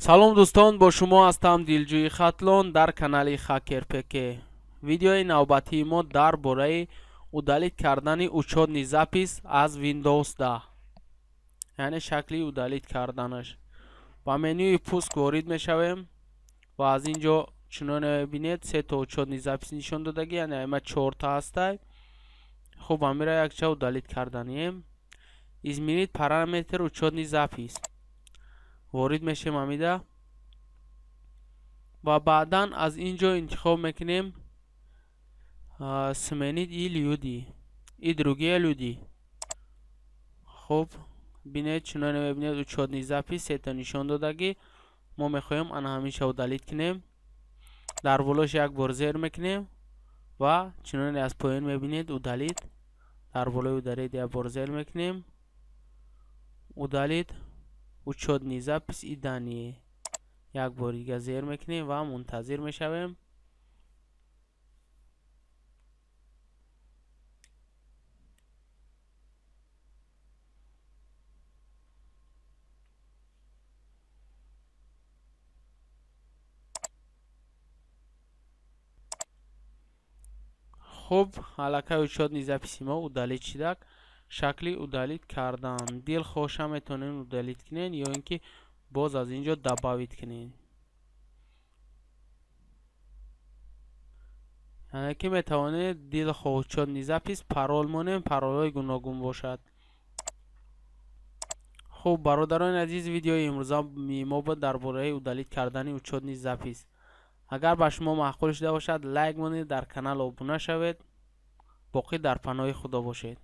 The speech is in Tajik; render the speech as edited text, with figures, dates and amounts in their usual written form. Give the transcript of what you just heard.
Салом, дӯстон, бо шумо ҳастам Дилҷӯи Хатлон дар канали Хакер ПК. Видеои навбатии мо дар бораи удалить кардани учётный запись аз Windows 10, яъне шакли удалить карданаш. Ба менюи «Пуск» ворид мешавем ва аз ин ҷо, чуноне мебинед, сето учётный запись нишон додагӣ, яъне ама чорта ҳастай. Хуб, амира якча удалить карданием. «Изменить параметр учётный запись» ворид мешем амида ва баъдан аз ин ҷо интихоб мекунем «Сменить и люди и другие люди». Хуб, бинед, чуноне мебинед, учётный запись сета нишон додагӣ. Мо мехоҳем ана ҳаминша удалить кунем. Дар болош як бор зер мекунем ва, чуноне аз поён мебинед, «Удалить». Дар болои «Удалить» як бор зер мекунем, «Удалить учётный запись и данные» як бор дига зер мекунем ва мунтазир мешавем. Хуб, аллакай учётный записи мо удалить шидак. Шакли удалить кардан: дилхоша метавонед удалить кунед ё ин ки боз аз ин ҷо добавить кунед, яъне ки метавонед дилхоҳ учётный запись парол монем, паролҳои гуногун бошад. Хуб, бародарони азиз, видеои имрӯза мо буд дар бораи удалить кардани учётный запись. Агар ба шумо маъқул шуда бошад, лайк монед, дар канал обуна шавед. Боқӣ дар паноҳи Худо бошед.